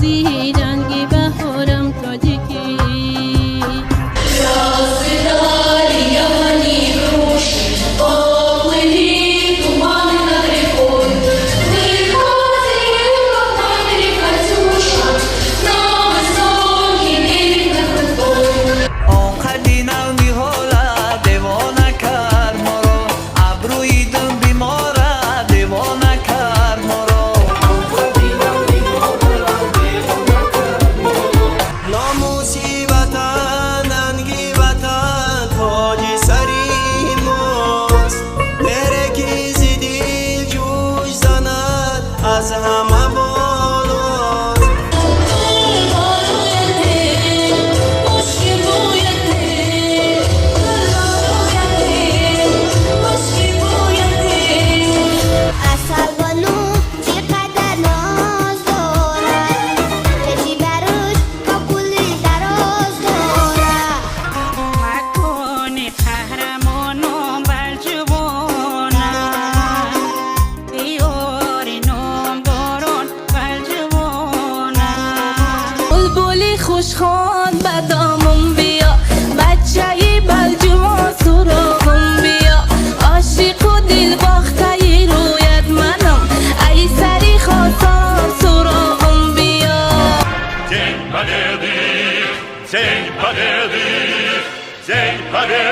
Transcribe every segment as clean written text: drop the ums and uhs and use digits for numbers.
Наврӯзӣ, ранги баҳорам, тоҷикӣ. Расцветали яблони и груши, поплыли туманы над рекой. Выходила к матери Катюша на высокий берег, на крутой. Он қади нав ниҳола девона кард моро, абрӯи дум бимора девона кард моро. Номуси ватан, нанги ватан тоҷи сари мост. Меҳре ки зи дил ҷӯш занад, аз ҳама болост. Гулборуяте, мушки бӯяте, гулборуяте, мушки бӯяте. Асалбону чӣ қадар ноз дорад, чашми барӯш какули дароз дорад. Макони қаҳрамонон Балҷувона, диёри номдорон Балҷувона. Булбули хушхон, ба домон биё, бачаи Балҷувон, суроғум биё. Ошиқу дилбохтаи рӯят манам, ай сари хосон суроғум биё. День Победы! День Победы! День Победы!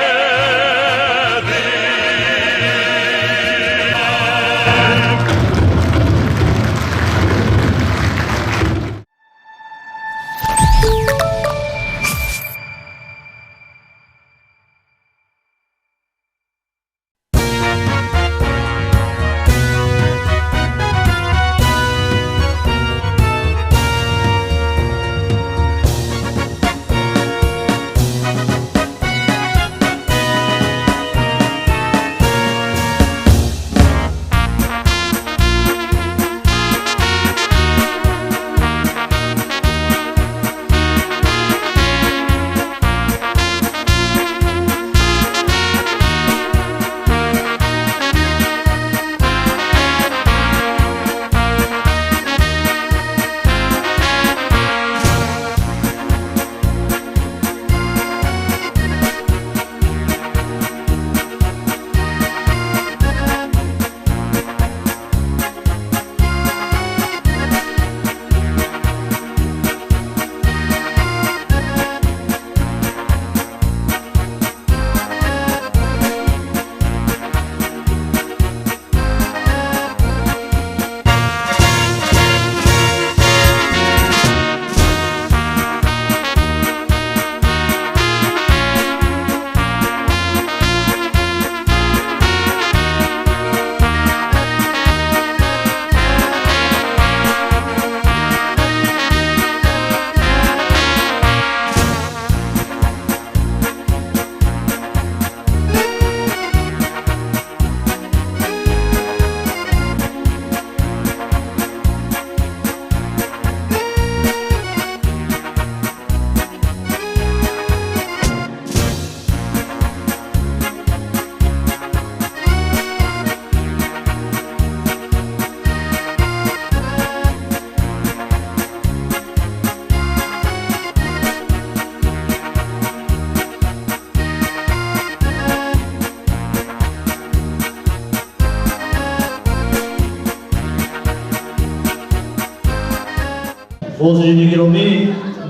Ҳозирини гиромӣ,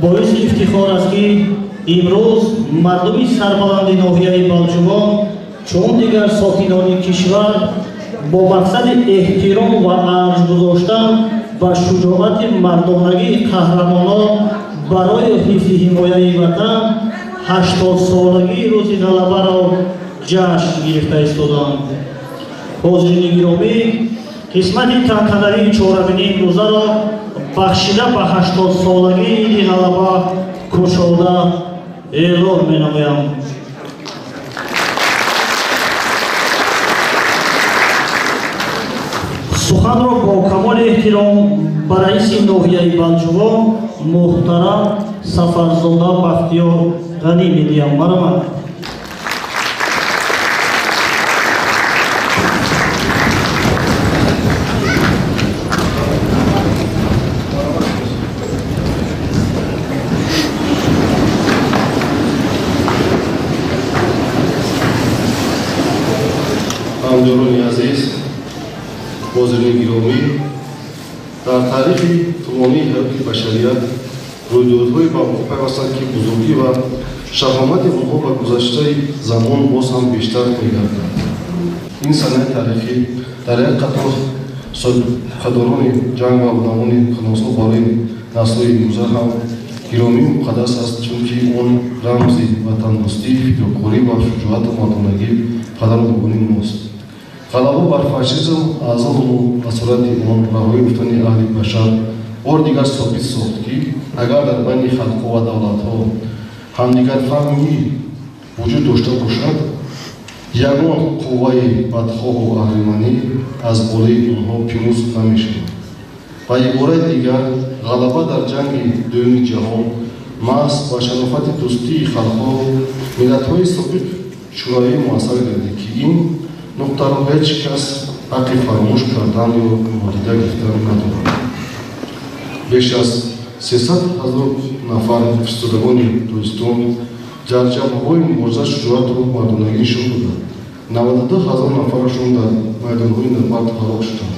боиси ифтихор аст, ки имрӯз мардуми сарбаланди ноҳияи Балҷувон, чун дигар сокинони кишвар, бо мақсади эҳтиром ва арҷ гузоштан ба шуҷоати мардонагии қаҳрамонон барои ҳифзи ҳимояи ватан, 80-солагии Рӯзи Ғалабаро ҷашн гирифта истоданд. Ҳозирини гиромӣ, қисмати тантанавии чорабинии имрӯзаро бахшида ба 80-солагии Иди Ғалаба кушода эълон менамоям. Суханро бо камоли эҳтиром ба раиси ноҳияи Балҷувон муҳтарам Сафарзода Бахтиёр Ғанӣ медиҳам. Марҳамат. Гиромӣ, дар таърихи тӯлонии ҳаёти башарият рӯйдодҳое ба вуқӯъ пайвастанд, ки бузургӣ ва шаҳомати онҳо ба гузаштаи замон боз ҳам бештар мегардад. Ин санаи таърихӣ дар як қатор собиқадорони ҷанг ва одамони калонсол барои наслҳои имрӯза ҳам гиромию муқаддас аст, чунки он рамзи ватандӯстӣ, фидокорӣ ва шуҷоату мардонагии падару бобони мост. Ғалаба бар фашизм, аз зулму асорати он раҳоӣ ёфтани аҳли башар бори дигар собит сохт, ки агар дар байни халқҳо ва давлатҳо ҳамдигарфаҳмӣ вуҷуд дошта бошад, ягон қувваи бадхоҳу аҳриманӣ аз болои онҳо пирӯз намешавад. Ба ибораи дигар, ғалаба дар ҷанги дуюми ҷаҳон маҳз ба шарофати дӯстии халқҳо, миллатҳои собиқ шӯравӣ муассар гардид, ки ин нуқтаро ҳеҷ кас ҳаққи фаромӯш кардан ё нодида гирифтан надорад. Беш аз 300 000 нафар фиристодагони Тоҷикистон дар ҷабҳаҳои мубориза шуҷоату мардонагӣ нишон доданд. 92 000 нафарашон дар майдонҳои набард ҳалок шуданд.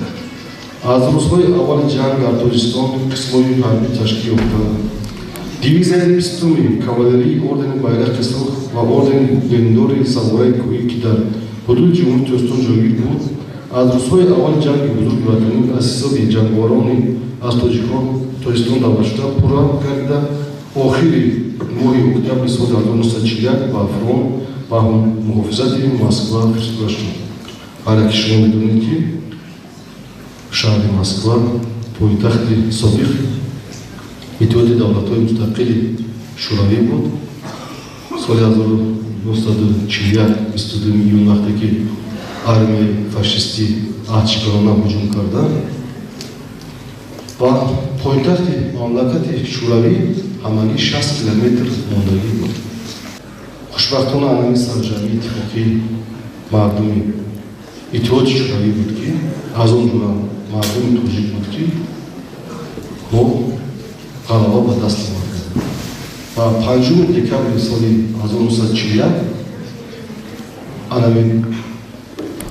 Аз рӯзҳои аввали ҷанг дар Тоҷикистон қисмҳои ҳарбӣ ташкил ёфтанд. Дивизияи 20-уми кавалерии ордени Байрақи Сурх ва ордени Лениндори Савораи Кӯҳӣ, ки дар ҳудуди Ҷумҳурии Тоҷикистон ҷойгир буд, аз рӯзҳои аввали ҷанги Бузурги Ватанӣ аз ҳисоби ҷанговарони аз тоҷикон Тоҷикистон даъватшуда пурра гардида, охири моҳи октябри соли 1941 ба фронт, ба муҳофизати Москва фиристода шуд. Ҳар яке шумо медонед, ки шаҳри Москва пойтахти собиқ Иттиҳоди Давлатҳои Мустақили Шӯравӣ буд. Соли 1941, 22 июн, вақте ки армияи фашистӣ аҳдшиканона ҳуҷум карданд, ба пойтахти мамлакати Шӯравӣ ҳамагӣ 60 километр мондагӣ буд. Хушбахтона, анами сарҷамъии иттифоқии мардуми Иттиҳоди Шӯравӣ буд, ки аз он ҷумла мардуми тоҷик буд, ки мо ғалаба ба даст овардем ва 5 декабри соли 1941 анами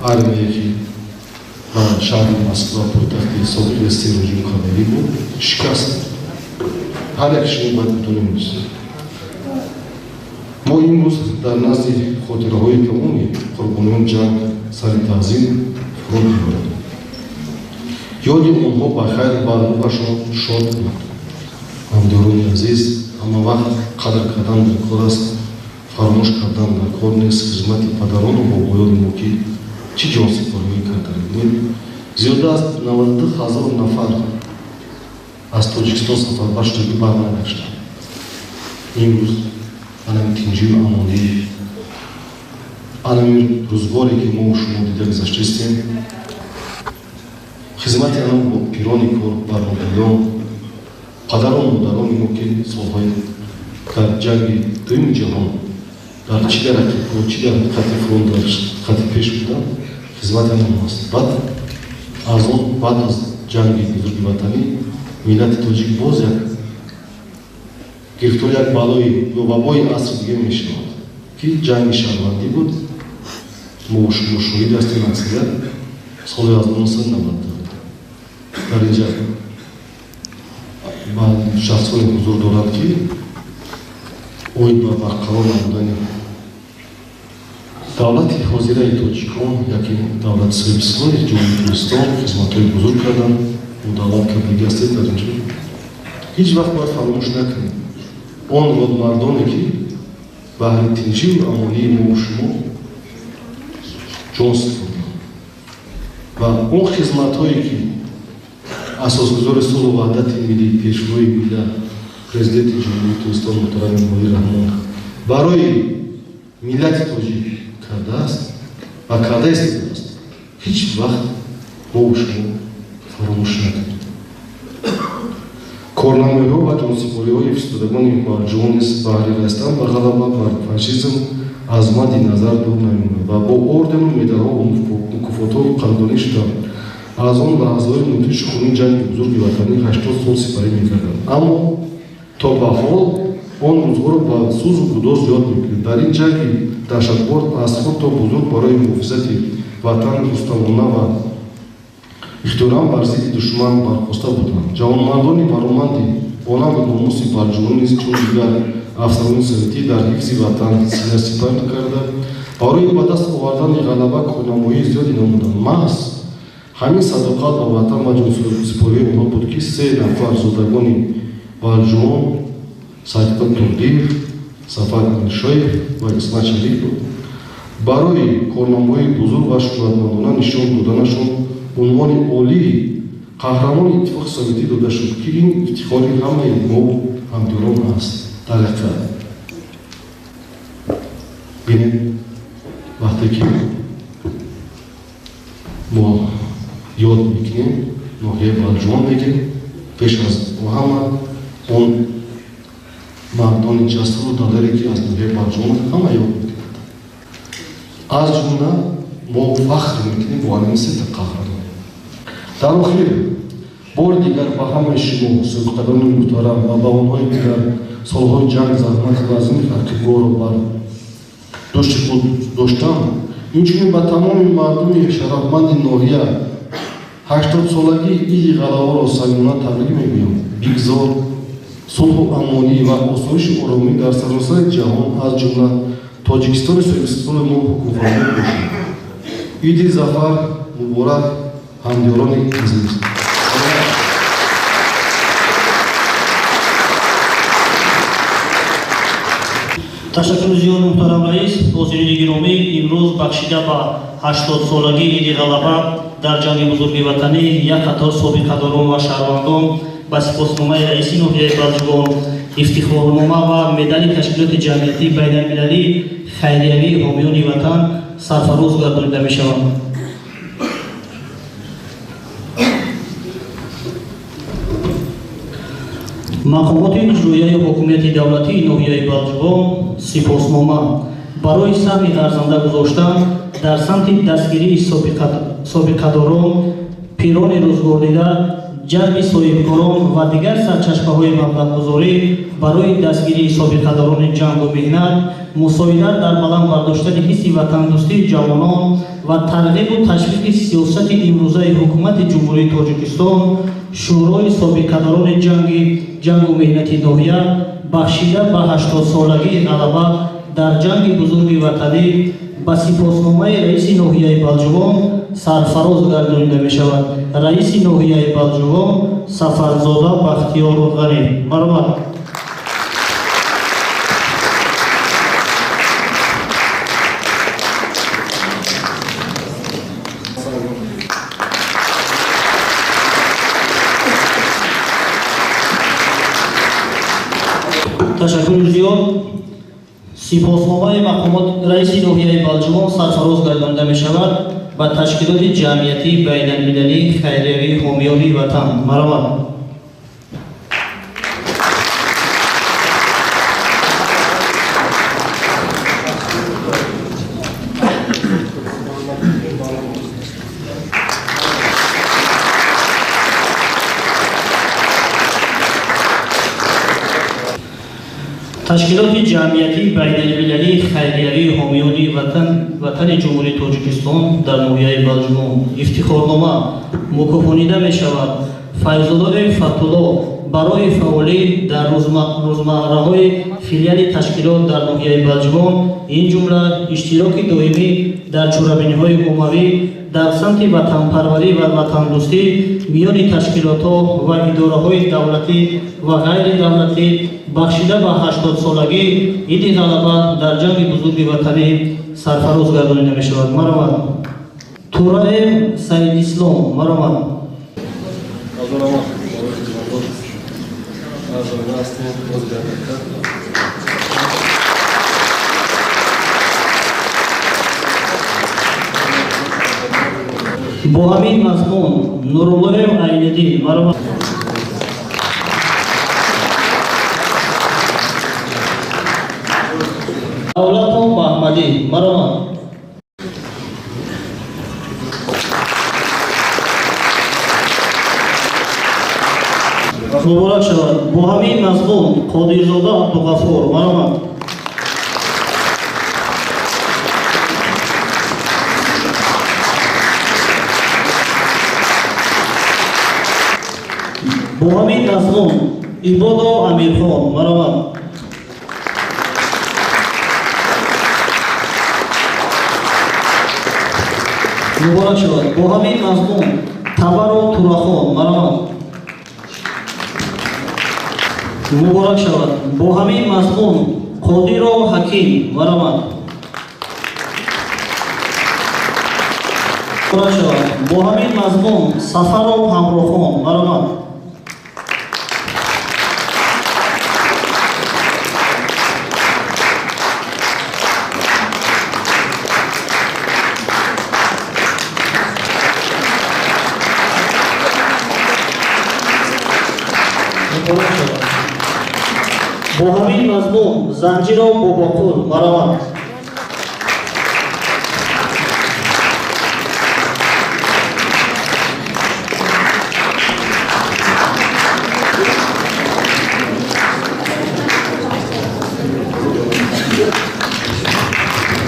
армияе, ки ба шаҳри Москва, пойтахти собиқи СССР, ҳуҷум кардагӣ буд, шикаст. Ҳар як шумо бояд бидонем. Мо имрӯз дар назди хотираҳои тамоми қурбониён ҷанг сари таъзим фуруд меорем. Ёди онҳо ба хайр ва рӯҳашон шод буд. Ҳамдиёрони азиз, ҳама вақт қадр кардан дар кор аст, фаромӯш кардан дар кор нест хизмати падарону бобоёни мо, ки чӣ ҷонсипориҳое карданд. Зиёда аз 92 000 нафар аз Тоҷикистон сафарбар шудагӣ барнагаштанд. Имрӯз анами тинҷию амонӣ, анами рӯзгоре, ки мо шумо дида гузаштаистем, хизмати анам пирони кор, барнодиён, падару модарони мо, ки солҳои дар ҷанги дуюми ҷаҳон дар чӣ дар рақибҳо, чӣ дар хати фронт, дар хати пеш буданд, хизмати анам аст. Баъд аз он, баъд аз ҷанги Бузурги Ватанӣ, миллати тоҷик боз як гирифтори як балои ё вабои асри дига мешавад, ки ҷанги шаҳрвандӣ буд. Мо шумо шоҳид ҳастем, аксарият соли 1990 дар инҷа шахсоне ҳузур доранд, ки оид ба барқарор намудани давлати ҳозираи тоҷикон, яке давлати соҳибистиқлоли Ҷумҳурии Тоҷикистон, хизматҳои бузург карданд. Мо даъват кардагӣ ҳастед дар инҷо. Ҳеҷ вақт бояд фаромӯш накунем он родмардоне, ки баҳри тинҷию амонии мову шумо ҷон супурданд ва он хизматҳое, ки асосгузори сулҳу ваҳдати миллӣ, Пешвои миллат, Президенти Ҷумҳурии Тоҷикистон муҳтарам Эмомалӣ Раҳмон барои миллати тоҷик кардааст ва карда истодааст, ҳеҷ вақт мову шумо фаромӯш накунем. Корнамоиҳо ва ҷонсипориҳои фиристодагони Балҷувон низ баҳри расидан ба ғалаба бар фашизм аз мадди назар дур намемонад ва бо ордену медалҳо ва мукофотҳо қадрдонӣ шуда, аз он лаҳзаҳои мудҳишу хунин ҷанги Бузурги Ватанӣ 80 сол сипарӣ мегардад, аммо то ба ҳол он рӯзҳоро ба сӯзу гудоз ёд мекунем. Дар ин ҷанги даҳшатбор аз хурд то бузург барои муҳофизати ватан рустамона ва Ихтиёран бар зидди душман бархоста буданд. Ҷавонмардони бароманди бонангу номуси Балҷувон низ чун дигар афсарони советӣ дар ҳифзи ватан синасипар карда, барои ба даст овардани ғалаба корнамоии зиёде намуданд. Маҳз ҳамин садоқат ба ватан ва ҷонсипории онҳо буд, ки се нафар зодагони Балҷувон Сайдқул Турдиев, Сафар Амиршоев ва Исмат Шарифов барои корнамоии бузург ва шӯҳратмандона нишон доданашон унвони олии қаҳрамони Иттифоқи Советӣ дода шуд, ки ин ифтихори ҳамаи мо ҳамдиёрон аст. Дар ҳақиқат бинед, вақте ки мо ёд мекунем ноҳияи Балҷувон мегирем, пеш аз ҳама он мардони ҷасуру далере ки аз ноҳияи Балҷувон ҳама ёд мекунанд. Аз ҷумла мо фахр мекунем бо ҳамин сета қаҳрамон. Дар охир бори дигар ба ҳамаи шумо собиқадорони муҳтарам ва ба онҳое ки дар солҳои ҷанг заҳмати вазини рақибҳоро бар дӯши худ доштанд, инчунин ба тамоми мардуми шарафманди ноҳия 80-солагии иди ғалабаро самимона табрик мегӯям. Бигзор сулҳу амонӣ ва осоишу оромӣ дар саросари ҷаҳон, аз ҷумла Тоҷикистони соҳибистиқлоли мо ҳукмфармо бошад. Иди Зафар муборак, ҳамдиёрони азиз. Ташаккури зиёд, муҳтарам раис. Ҳозирини гиромӣ, имрӯз бахшида ба 80-солагии иди ғалаба дар ҷанги бузурги ватанӣ як қатор собиқадорон ва шаҳрвандон ба сипосномаи раиси ноҳияи Балҷувон, ифтихорнома ва медали ташкилоти ҷамъиятии байналмилалии хайриявии ҳомиёни ватан сарфароз гардонида мешаванд. Мақомоти иҷроияи ҳокимияти давлатии ноҳияи Балҷувон сипоснома барои саҳми арзанда гузоштан дар самти дастгирии собиқадорон, пирони рӯзгордида, ҷалби соҳибкорон ва дигар сарчашмаҳои маблағгузорӣ барои дастгирии собиқадорони ҷангу меҳнат, мусоидат дар баланд бардоштани ҳисси ватандӯстии ҷавонон ва тарғибу ташвиқи сиёсати имрӯзаи ҳукумати Ҷумҳурии Тоҷикистон, Шӯрои собиқадорони ҷангу меҳнати ноҳия бахшида ба 80-солагии ғалаба дар ҷанги бузурги ватанӣ ба сипосномаи раиси ноҳияи Балҷувон сарфароз гардонида мешавад. Раиси ноҳияи Балҷувон Сафарзода Бахтиёр Ғанӣ. Марҳамат. Ташаккури зиёд. Сипосномаи мақомот раиси ноҳияи Балҷувон сарфароз гардонида мешавад ба ташкилоти ҷамъиятии байналмилалии хайриявии ҳомиёни ватан. Марҳамат. Ташкилоти ҷамъиятии байналмилалии хайриявии ҳомиёни ватани Ҷумҳурии Тоҷикистон дар ноҳияи Балҷувон ифтихорнома мукофонида мешавад Файзуллои Фатулло барои фаъолӣ дар рӯзмарраҳои филиали ташкилот дар ноҳияи Балҷувон, ин ҷумла иштироки доимӣ дар чорабиниҳои оммавӣ дар самти ватанпарварӣ ва ватандӯстӣ миёни ташкилотҳо ва идораҳои давлатӣ ва ғайридавлатӣ бахшида ба 80-солагии иди ғалаба дар ҷанги бузурги ватанӣ сарфароз гардонида мешавад. Марҳамат. Тураев Саидислом. Марҳамат. Бо ҳамин мазмун Нуруллоев Айниддин. Марҳамат. Давлатов Маҳмадӣ. Марҳамат. Муборак шавад. Бо ҳамин мазмун Қодирзода Абдуғафур. Марҳамат. Бо ҳамин мазмун Ибодо Амирхон, марҳамат. Муборак шавад. Бо ҳамин мазмун Табаро Турахон, марҳамат. Муборак шавад. Бо ҳамин мазмун Қодиров Ҳаким, марҳамат. Муборак шавад. Бо ҳамин мазмун Сафаров Ҳамроҳхон, марҳамат. Муборак шавад. Бо ҳамин мазмун Занҷиров Бобоқул, марҳамат.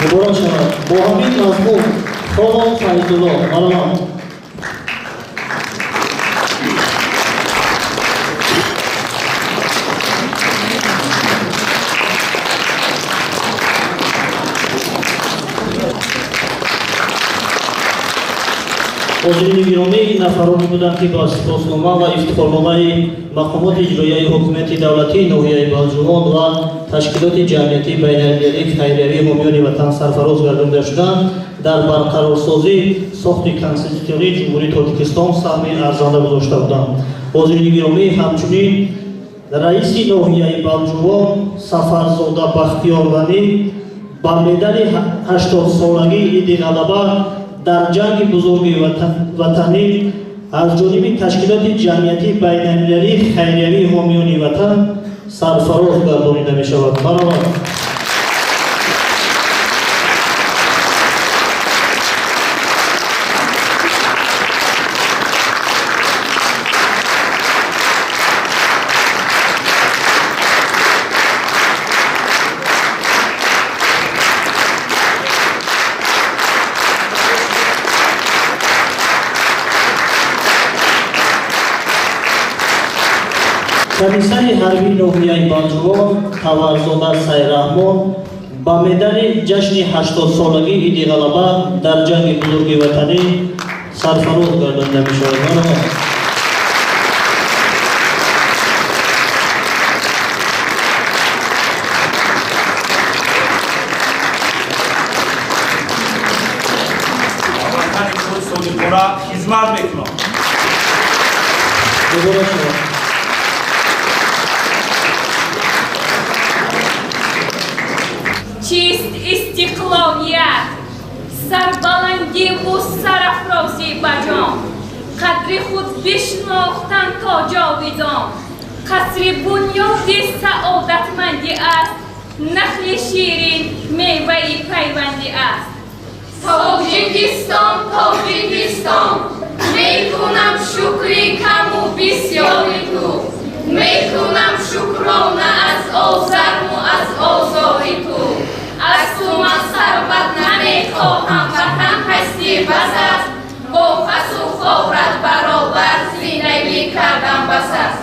Муборак шавад. Бо ҳамин мазмун Холов Файзулло, марҳамат. Ҳозирини гиромӣ, ин нафароне буданд, ки ба сипоснома ва ифтихорномаи мақомоти иҷроияи ҳокимияти давлатии ноҳияи Балҷувон ва ташкилоти ҷамъиятии байналмилалии хайриявии ҳомиёни ватан сарфароз гардонида шуданд, дар барқарорсозии сохти конститутсионии Ҷумҳурии Тоҷикистон саҳми арзанда гузошта буданд. Ҳозирини гиромӣ, ҳамчунин раиси ноҳияи Балҷувон Сафарзода Бахтиёрғанӣ ба медали 80-солагии Иди Ғалаба дар ҷанги бузурги ватанӣ аз ҷониби ташкилоти ҷамъиятии байналмилалии хайриявии ҳомиёни ватан сарфароз гардонида мешавад. Марҳамат. Комиссари ҳарбии ноҳияи Балҷувон Таварзода Сайраҳмон ба медали ҷашни 80-солагии Иди Ғалаба дар ҷанги бузурги ватанӣ сарфароз гардонида мешавад. Марҳамат. Ватани худ содиқона хизмат мекунам. Муборак шавад. Чист истиқлолият, сарбаландиву сарафрозӣ ба ҷон, қадри худ бишнохтан то ҷовидон, қасри бунёди саодатмандӣ аст, нахли ширин меваи пайвандӣ аст. Тоҷикистон, Тоҷикистон, мекунам шукри каму бисёри ту, мекунам шукрона аз озарму аз озори ту. Аз ту ман сарват намехоҳам, ватан ҳастӣ бас аст, бо хасу хорат баробар зиндагӣ кардам бас аст.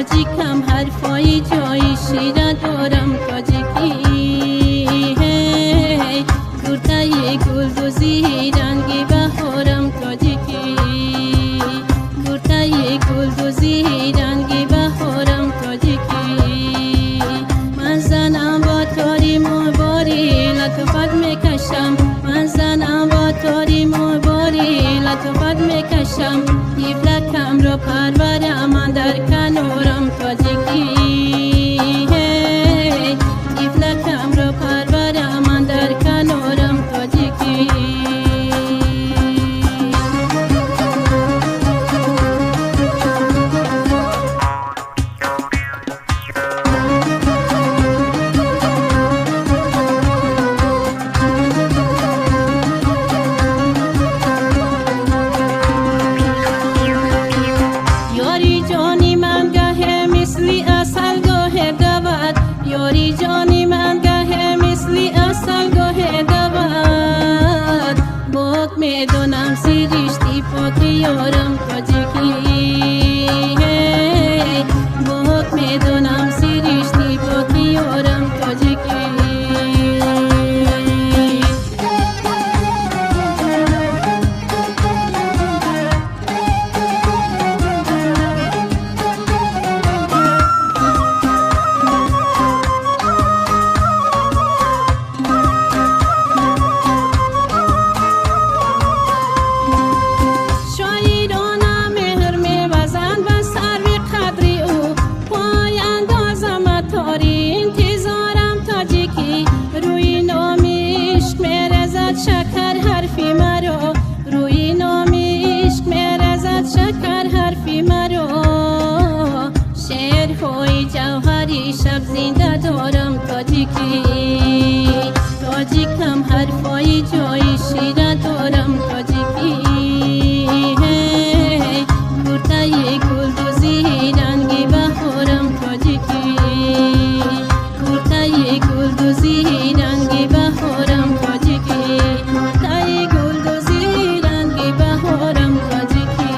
Тоҷикам, ҳарфои ҷои шира дорам тоҷикӣ. Куртаи гулдӯзӣ ранги баҳорам тоҷикӣ. Куртаи гулдӯзӣ ранги баҳорам тоҷикӣ. Ман занам бо тори мубори латофат мекашам. Ман занам бо тори мубори латофат мекашам. Тифлакамро парварам дар канорам тоҷикӣ. Тифлакамро парварам дар канорам тоҷикӣ. Ёри ҷони ман гаҳе мисли асал гоҳе давад. Ёри ҷони ман гаҳе мисли асал гоҳе давад. Бок медонам сиришти поки ёрам тоҷикӣ. Бок медонам сиришти поки ёрам тоҷикӣ. Шоирона меҳр мевазанд ба сарви қадри ӯ. Пой андозам тори интизорам тоҷикӣ. Рӯи номи ишқ мерезад шакар ҳарфи маро. Рӯи номи ишқ мерезад шакар ҳарфи маро. Шеърҳои ҷавҳари шаб зинда дорам тоҷикӣ. Тоҷикам, ҳарфои ҷои шира дорам тоҷикӣ. Куртаи гулдӯзӣ ранги баҳорам тоҷикӣ. Куртаи гулдӯзӣ ранги баҳорам тоҷикӣ. Куртаи гулдӯзӣ ранги баҳорам тоҷикӣ.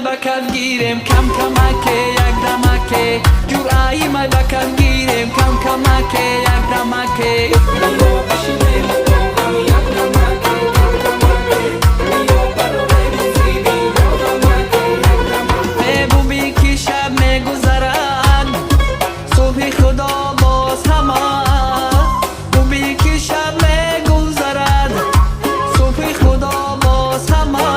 Май ба каф гирем кам камаке як дамаке, ҷуръаи май ба каф гирем кам камаке як дамаке. Биё бишинем бо ҳам як дамаке, кам камаке, биё барорем зиди ёдамаке як дамаке. Мебубӣ ки шаб мегузарад, субҳи Худо боз ҳама. Бубӣ ки шаб мегузарад, субҳи Худо боз ҳама.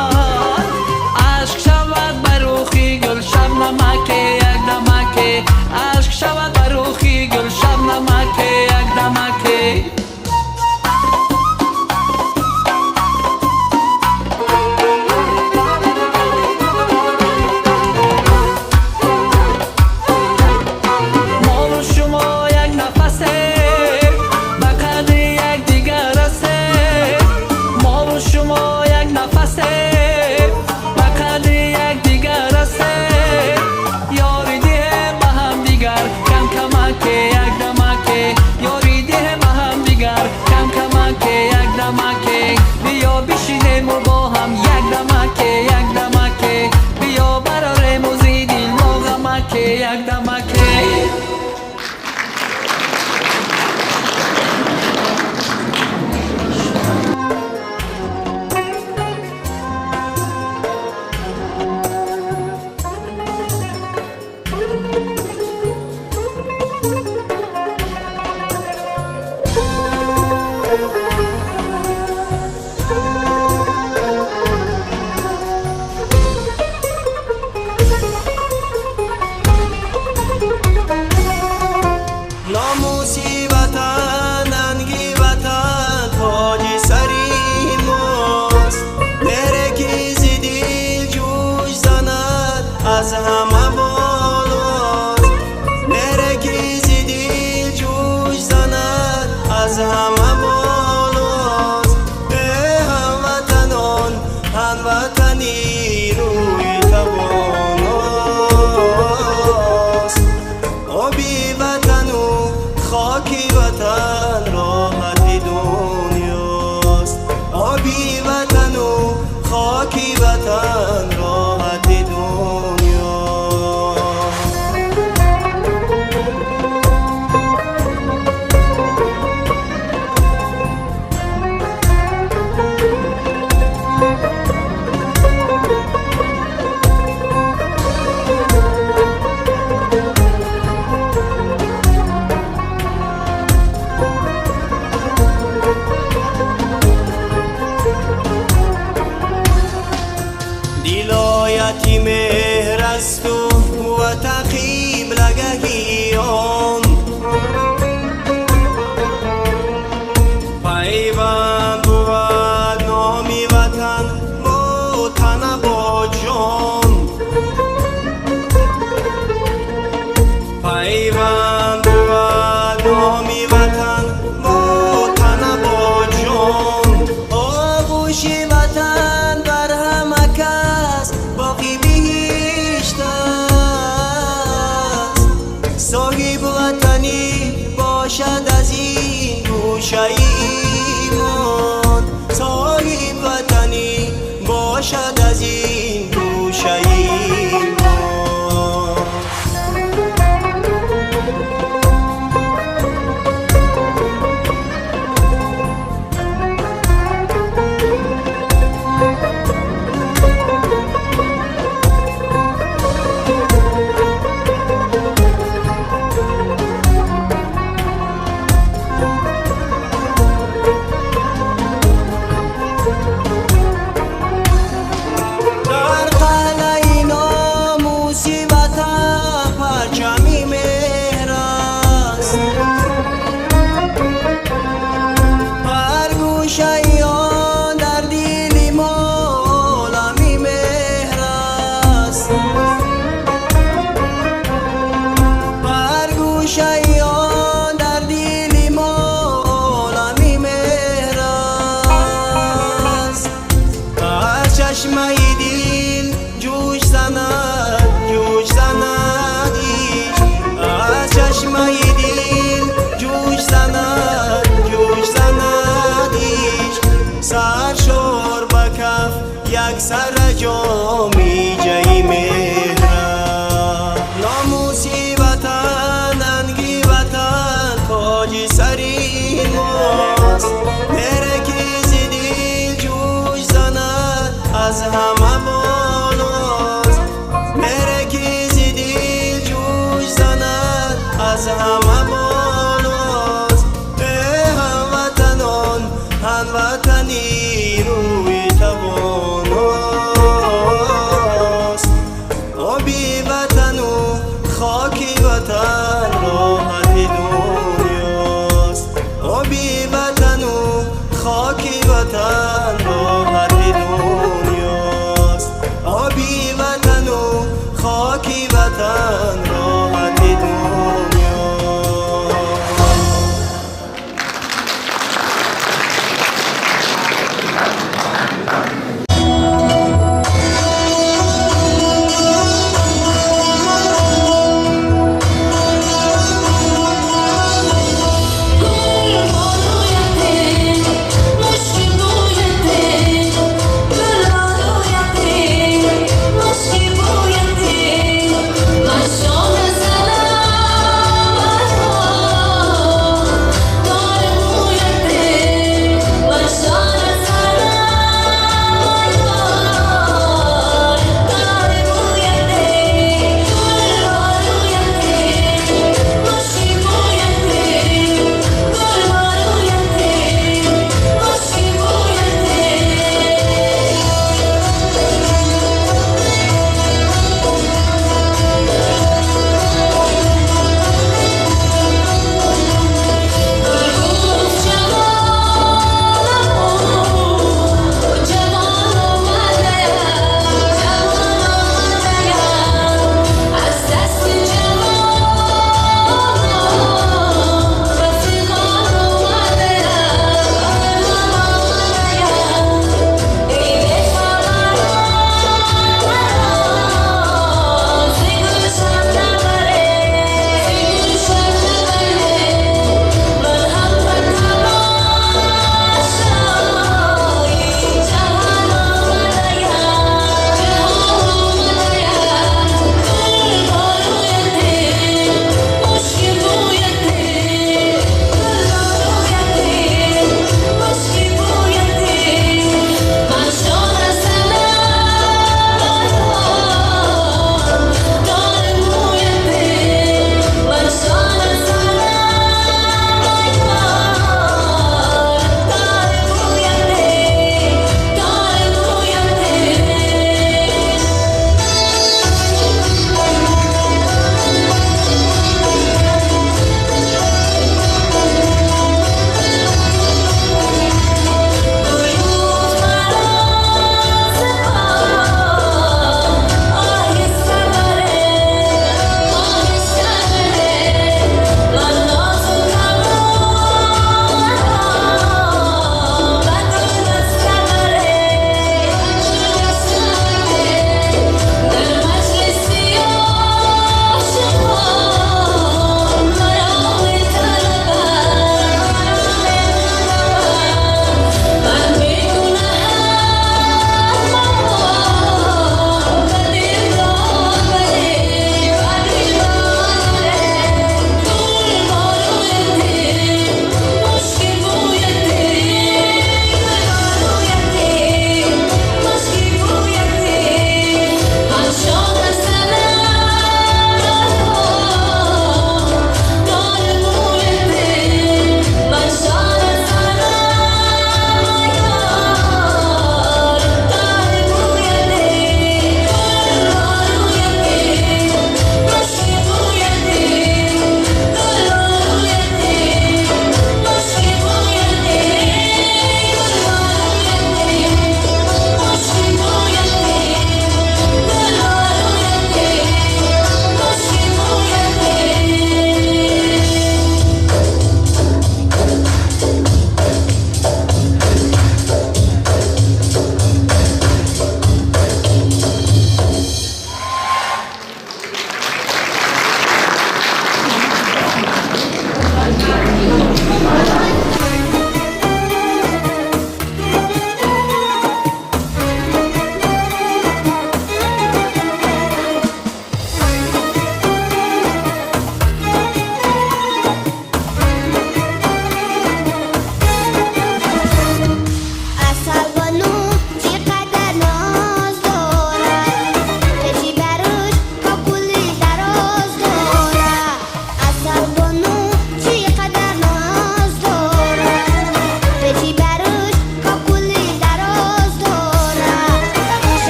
Ашк шавад ба рухи гул шабнамаке як дамаке, ашк шавад ба рухи гул шабнамаке як дамаке. Мову шумо як нафасе, ба қадри якдигар расем. Мову шумо як нафасе, ба қадри якдигар расем. Ёрӣ диҳем ба ҳамдигар кам камаке як дамаке, ёрӣ диҳем ба ҳамдигар кам камаке як дамаке. Биё бишинему бо ҳам як дамаке, як дамаке, биё барорему зидил мо ғамаке як дамаке. Номуси ватан, нанги ватан, тоҷи сари мост. Меҳре ки зи дил ҷӯш занад, аз ҳама болост. Меҳре ки зи дил ҷӯш занад, аз ҳама болост. Э ҳамватанон, ҳамватани рӯи тавоност. Оби ватану хоки ватан роҳати дунёст. Оби ватану хоки ватан роҳати дунёст. Дилояти меҳр асту ва қиблагаҳи он, пайванд бувад номи ватан бо тана, бо ҷон. Пайванд бувад номи ватан бо тана, бо ҷон. Оғӯши ватан бар ҳама кас боқи биҳишт аст. Соҳиб ватанӣ бошад аз ин гӯшаи имон. Соҳиб ватанӣ бошад аз ин гӯшаи имон. Дар қалъаи номуси ватан парчами меҳр аст. Ҳар гӯшаи он дар дили мо олами меҳр аст. Ҳар гӯшаи он дар дили мо олами меҳр аст. Аз чашмаи дил ҷӯш занад, ҷӯш занад ишқ. Аз чашмаи дил ҷӯш занад, ҷӯш занад ишқ. Саршор ба каф як сара ҷоми ҷаи.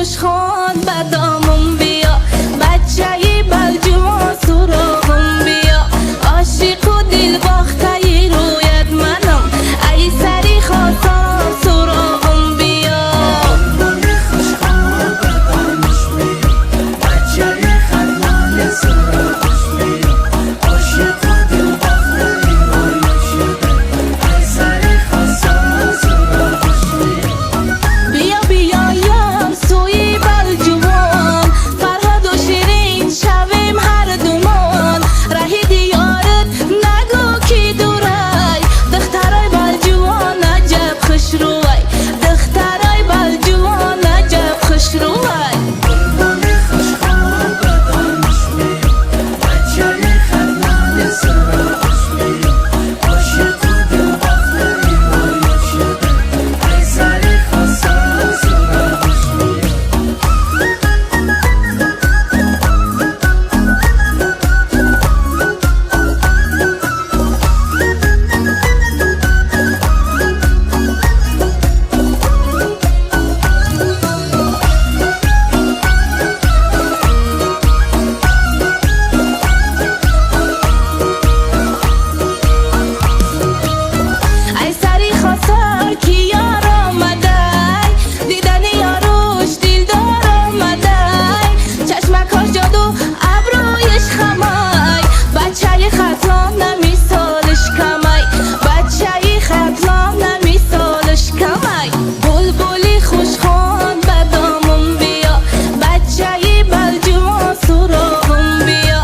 хушхон ба домам биё, бачаи Балҷувон суроғам биё, ошиқу дилбохтаи рӯят манам, ай сари Хосор суроғам биё. Биё, биё, ёр, сӯи Балҷувон, Фарҳоду Ширин шавем ҳардумон. Раҳи диёрат нагӯ, ки дурай, духтарои Балҷувон аҷаб хушрӯвай, духтарои Балҷувон аҷаб хушрӯвай. Ай сари Хосор ки ёр омадай, дидани ёруш дилдор омадай, чашмакош ҷоду, абрӯиш хамай, бачаи Хатлон мисолиш камай, бачаи Хатлон мисолиш камай. Булбули хушхон ба домам биё, бачаи Балҷувон суроғам биё,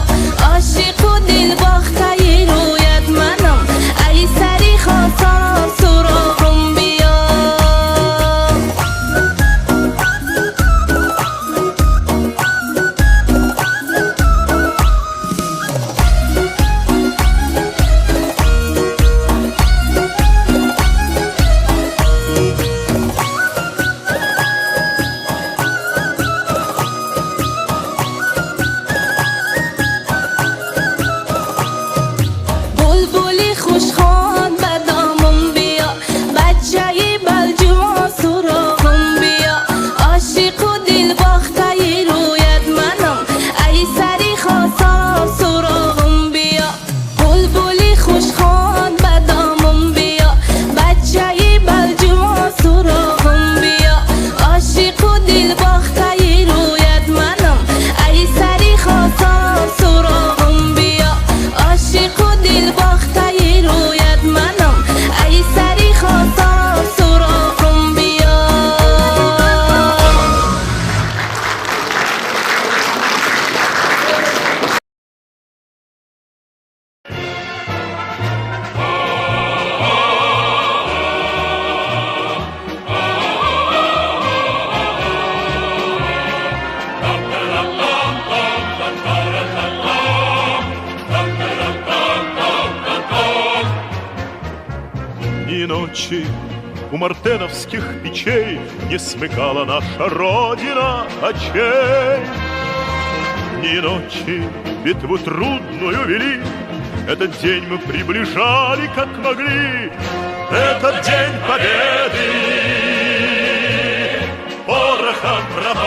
ошиқу дилбохтаи рӯят манам, ай сари Хосор суроғам биё. Булбули хушхон ба домам биё, бачаи Балҷувон суроғам биё, ошиқу дилбохтаи рӯят манам, ай сари Хосор суроғам биё. Булбули хушхон ба домам биё, бачаи Балҷувон суроғам биё, ошиқу дилбохтаи рӯят манам, ай сари Хосор суроғам биё, ошиқу дилбохтаи рӯят манам, ай сари Хосор суроғам биё. Дни и ночи у мартеновских печей не смыкала наша Родина очей. Дни и ночи битву трудную вели, этот день мы приближали, как могли. Этот день победы порохом пропах.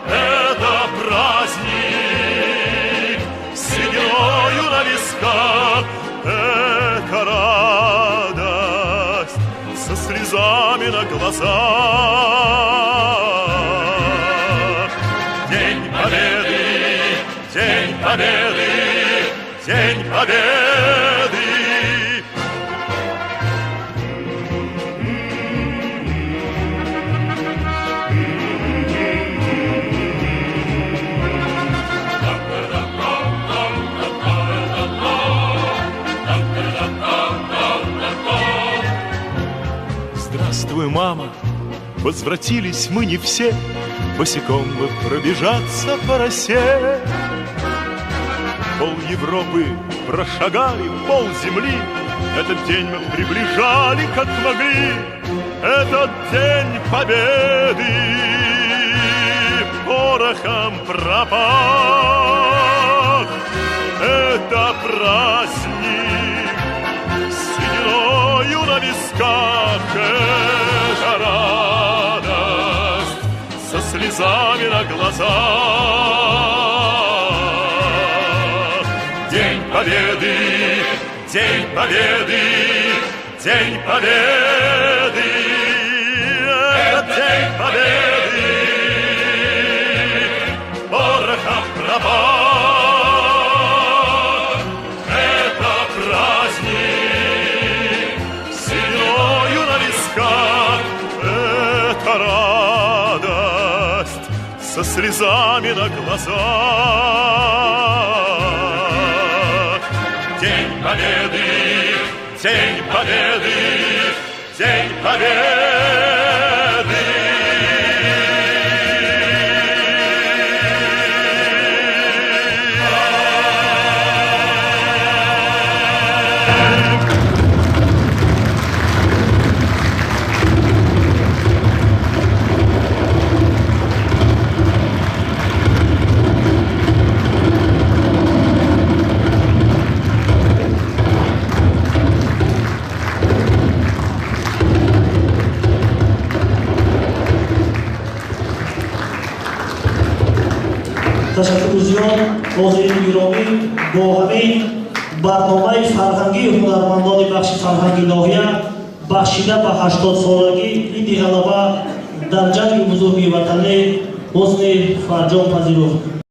Это праздник с сединою на висках. Это радость со слезами на глазах. День Победы, День Победы, День Победы. Здравствуй, мама, возвратились мы не все, босиком бы пробежаться по росе. Пол Европы прошагали, пол земли, этот день мы приближали, как могли. Этот день победы порохом пропах. Это праздник с сединою на висках. Это радость. слезами на глазах. День Победы, День Победы, День Победы, это День Победы, порохом пропах. Это праздник с сединою на висках, это радость со слезами на глазах. День Победы, День Победы, День Победы! Ташаккури зиёд, ҳозирини гиромӣ. Бо ҳамин барномаи фарҳангии ҳунармандони бахши фарҳанги ноҳия, бахшида ба 80-солагии иди Ғалаба дар Ҷанги Бузурги Ватанӣ, ҳусни фарҷом пазируфт.